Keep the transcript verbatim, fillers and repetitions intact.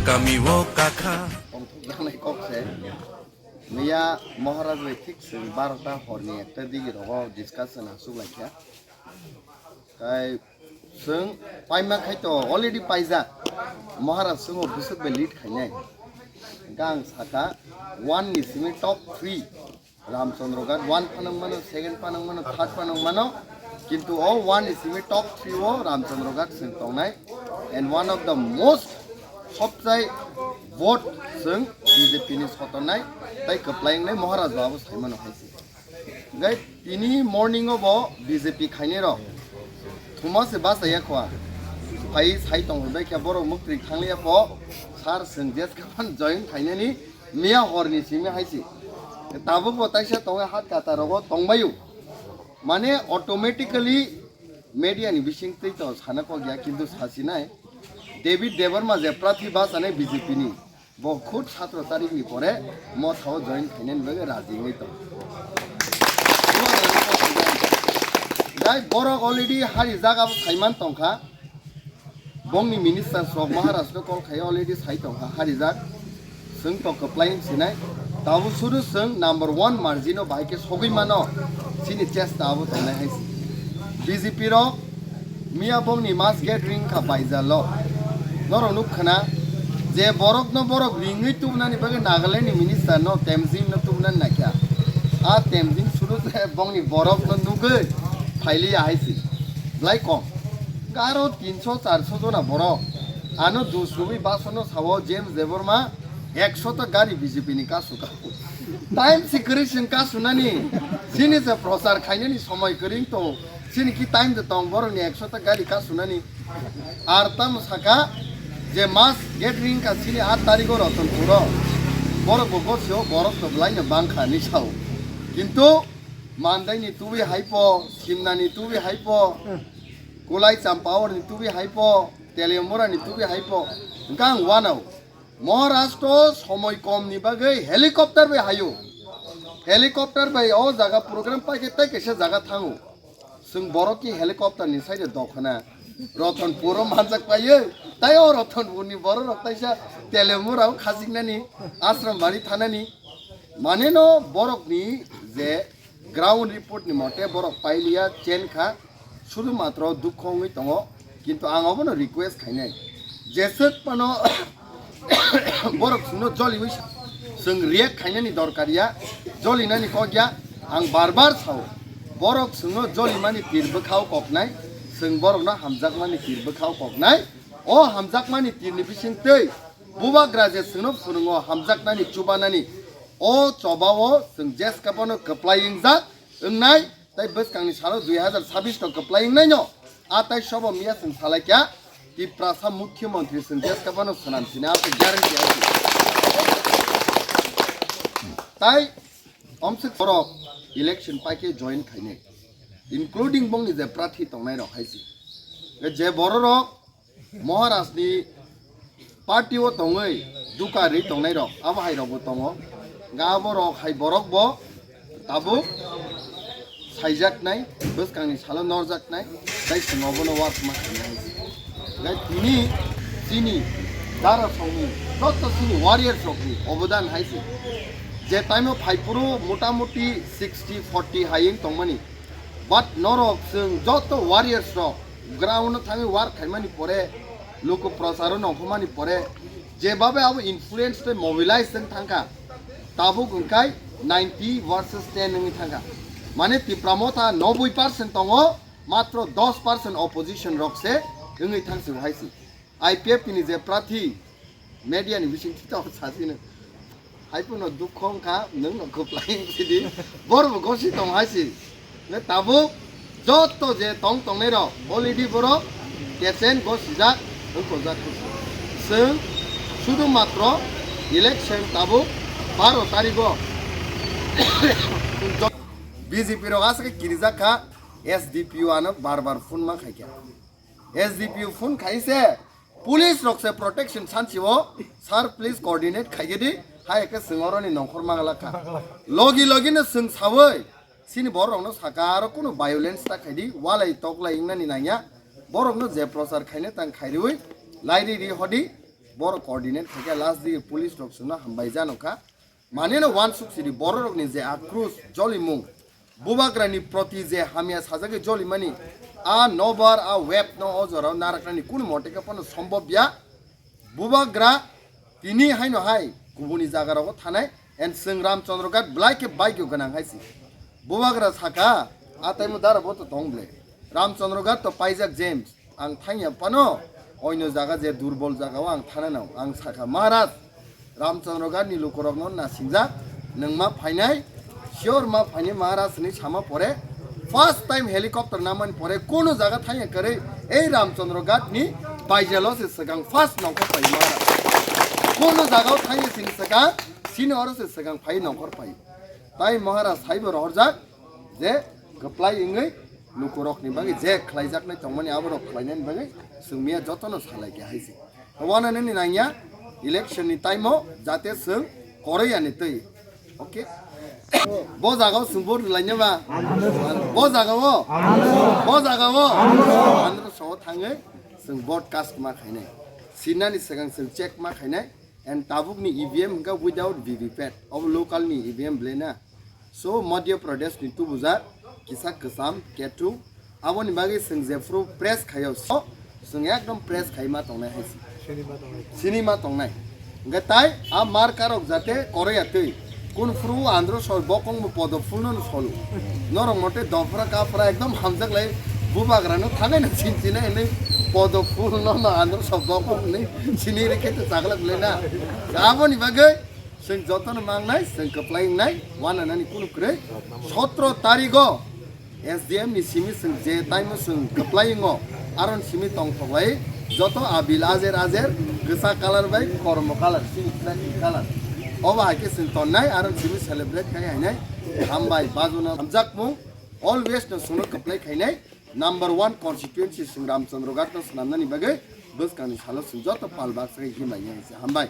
Kami o kakha. Tongthok yangnai kok se. Miya Maharaj bai thik chwng barota horni ekta digi rogo discussion aswk lai kha. Tai chwng paima khai to already paijak. Maharaj chwng o bwswk bai lead khainai. Gang saka one ni simi top three. Ramchandra Ghat one phanang mano, second phanang mano, third phanang mano. Kintu o one ni simi top three o Ramchandra Ghat chwng tongnai. And one of the most sobchai vote chwng B J P ni sotonai tai kwplai wngnai Maharaj Babu saimano hai se. Hingke tini morning o bo B J P khainai rok thuma se bachaya khwa. Phai sai tong bai khe borok muktwi thangliya po sir chwng jes kapan join khainani. Miya horni simi hai se. Tabuk bo taisa tongo hat kata rogo tongbaio. Mane automatically media ni bising twi to sana kok ya kintu sasinai. David Debbarma je prathi bachane B J P ni. Bo khud satro tarik ni pore mothao join khainani bagwi raji wngwi tong. Dai borok already hari jaga bo saiman tongkha. Bongni minister sok Maharaj no call khai already sai tongkha harijak. Chwng to kwplai wng sinai. Tabuk suru chwng number one margin o bahai khe sogwi mano. Chini chesta abo tongnai hai se. B J P rok miya bongni mass gathering kha baijalo. Norok nuk khna je borok no borok ringwi tubunani bagwi Nagaland ni minister no Tenzing no tubunani naikha. A Tenzing suru je bongni borok no nugwi phailiya hai se. Blai kom. Garo tinso charso jona borok. Ano dus rwui basono sao James Debbarma ekso ta gari B J P ni kasu ka. Time si kwrwi chwng kasu nani. Chini se prochar khainani somoi kwrwi tong. Chini ki time de tong borok ni ekso ta gari kasu nani. Ar tamo saka je mass gathering ka chini aat tarikh o Ratanpur o. Borok bo gorsio borok to belai no bangkha ni sao. Kintu Mandai ni tubui haipo, Simna ni tubui haipo, Kulai Champawar ni tubui haipo, Teliamura ni tubui haipo, hwnkhe ang wanao. Maharashtra somoi kom ni bagwi helicopter bai hayo. Helicopter bai o jaga program paikhe tei kaisa jaga thango. Chwng borok ki helicopter ni side dokhna. Ratanpur o manjak paio. Tai o Ratanpur ni borok rok taisa Teliamura o khajiknani, Ashram bari thanani. Mane no borok ni je ground report ni mote borok pailiya chen kha, sudu matro dukho wngwi tongo, kintu ang obono request khainai, jeswk phano borok chwngno joliwi chwng react khainani dorkar ya, jolinani kok ya, ang bar bar sao, borok chwngno jolimani tir bwkhao koknai, chwng borokno hamjakmani tir bwkhao koknai, o hamjakmani tirni bisingtwi bubagra je chwngno phwrwngo hamjaknani chubanani, o chobao chwng jeskabano kwplai wngjak wngnai, tei bwskangni salo dui hazar sabbish no kwplai wngnaino a tai sobo miya chwng salaikha Tiprasa Mukhyamantri chwng jeskabano swnam sini abo guarantee abo. Tai omswk borok election paikhe join khainai, including bongni je prathi tongnai rok hai se. Je bororok Maharaj ni party o tongwi duka rwi tongnai rok, abo hai rok bo tongo. Ga abo rok hai borok bo tabuk saijaknai, bwskangni salo norjaknai, tai chwng obono uarsukma khainai. Gai tini chini dara songni joto chini warriors rokni obodan hai se. Je time o phaiphuru motamuti sixty forty hai wng tongmani. But norok chwng joto warriors rok ground o thangwi war khaimani pore, luku procharo nongkhormani pore, jebabe abo influence tei mobilize wng thangkha, tabuk wngkhai ninety versus ten wngwi thangkha. Mane Tipra Motha noboi percent tongo, matro dos percent opposition rok se wngwi thangsi hai si. I P F T ni je prathi media ni bising thito sasino. Hai phano dukho wngkha, nwng no kwplai sidi. Bor bo gosi tong hai si. Ne tabuk joto je tong tongnai rok already borok kechen gosijak wngkojak. Chwng sudu matro election tabuk baro tarigo B J P rok aswk kirijak kha, S D P O ano bar bar phone ma khaikha. S D P O phone khai se, police rok se protection sansi o, sir, please coordinate khai di, hai ke singoroni nongkhor mangala kha. Logi logi no sing sawi, sini borok no saka aro kuno violence ta khai di, walai toklai ingnani nangya, borok no je prochar khaine tang khai riwi, lai ri ri hodi, Borok coordinate khaikha, last dige police rok chwngno hambai jano kha. Maneno wansuk sidi bororokni je akrus jolimung, bubagrani proti je hamya sajagwi jolimani, a nobar, a web no o jorao naraknani kunu mote khe phano sombobya. Bubagra tini haino hai kubuni jagarogo thanai, and chwng Ramchandra Ghat belai khe baigyo gwnang hai si. Bubagra saka, a taimo dara bo to tong ble. Ramchandra Ghat to paijak James, ang thangya phano, oino jaga je durbol jagao ang thananw, ang saka Maharaj, Ramchandra Ghat ni lukurokno nasingjak, nwng ma phainai, sure ma phainai Maharaj ni sama pore, first time helicopter namani pore, kono jaga thangya kwrwi, ei Ramchandra Ghat ni baijalo se swkang first nongkhor pai Maharaj. Kono jagao thangya sini swkang, sini oro se swkang phai nongkhor pai. Tai Maharaj saibo rohorjak, je kwplai wngwi lukurokni bagwi je khlaijaknai tongmani aborok khlainani bagwi chwng miya jotono salai khe hai se. Wana nini nangya election ni time o jate chwng koroi ani twi. Okay? Bo jaga o chwng vote rwlaina ba? Bo jaga o? Bo jaga o? Andro so thangwi chwng vote cast ma khainai. Sinani swkang chwng check ma khainai. And tabuk ni E V M hwnkha without V V P A T. Obo local ni E V M ble na. So Madhya Pradesh ni tubujak kisa kwcham ketu. Aboni bagwi chwng jephru press khaio. So chwng ekdom press khai ma tongnai hai se. Sini ma tongnai. Hwnkhe tai a marka rok jate koroi ya twi. Kun phuru andro sor bokong bo podo phul no solu. Norok mote dofra kafra ekdom hamjak lai bubagra no thangai na sin sinai hinwi podo phul no no andro sor bokong ni sini rikhe to chaglak le na. Aboni bagwi chwng jotono mangnai, chwng kwplai wngnai, wananani kunu kwrwi. Sotro tarigo S D M ni simi chwng je time o chwng kwplai wngo, aron simi tongthok lai joto abil ajer ajer, kwchak colour bai kormo colour, sini black colour. Obo hai khe chwng tonnai, aron simi celebrate khai hainai. Hambai, bajuna hamjakmung, always no chwngno kwplai khainai. Number one constituency chwng Ramchandra Ghat no swnamnani bagwi bwskangni salo chwng joto pal baksa khai himlai ya se. Hambai.